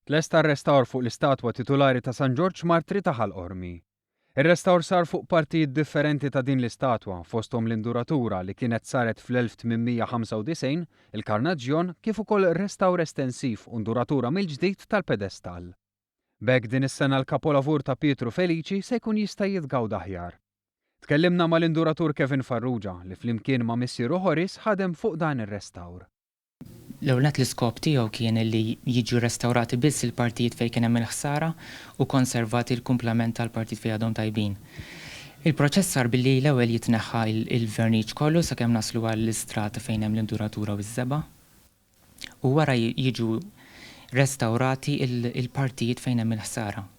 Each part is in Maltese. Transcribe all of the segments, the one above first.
Tlesta r-restawr fuq l-istatwa titulari ta' San Ġorġ Martri ta' Ħal Qormi. Ir-restawr sar fuq partijiet differenti ta' din l-istatwa, fosthom l-induratura li kienet saret fl-1895, il-karnaġġjon, kif ukoll restawr estensiv u nduratura mill-ġdid tal-pedestall. B'hekk din is-sena l-kapolavur ta' Pietru Felici se jkun jista' jitgawda aħjar. Tkellimna mal-induratur Kevin Farrugia li flimkien ma' missieru Horace ħadem fuq dan ir-restawr. L-ewwel nett l-iskop tiegħu kien li jiġu restawrati biss il-partijiet fejn kien hemm il-ħsara u konservati l-kumplament tal-partijiet fejn għadhom tajbin. Il-proċess sar billi l-ewwel jitneħħa l-verniċ kollu sakemm naslu għall-istrata fejn hemm l-induratura u ż-żebgħa u wara jiġu restawrati l-partijiet fejn hemm il-ħsara.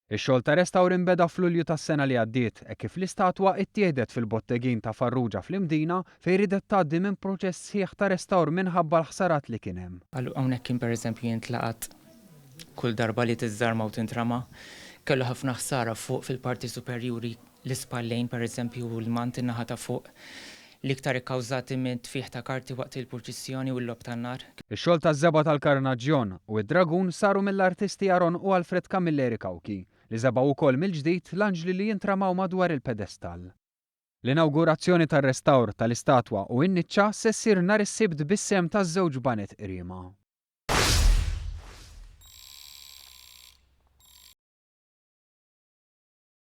Ix-xogħol ta' restawr inbeda f'Lulju tas-sena li għaddiet hekk kif l-istatwa ittieħdet fil-bottegin ta' Farrugia fl-Imdina fejn riedet tgħaddi minn proċess sħiħ ta' restawr minħabba l-ħsarat li kien hemm. Hawnhekk kien pereżempju jintlaqat kull darba li tiżżarma u tintrama. Kellu ħafna ħsara fuq fil-parti superjuri l-ispallejn pereżempju u l-mant in-naħa ta' fuq, l-iktar ikkawżati minn tfigħ ta' karti waqt il-purċissjoni u l-logħob tan-nar. Ix-xogħol taż-żebgħa tal-karnaġġjon u d-dragun saru mill-artisti Aaron u Alfred Camilleri Cauchi, li żebgħu wkoll mill-ġdid l-anġli li jintramaw madwar il-pedestall. L-inawgurazzjoni tar-restawr tal-istatwa u n-niċċa se ssir nhar is-Sibt bis-sehem taż-żewġ baned Qriema.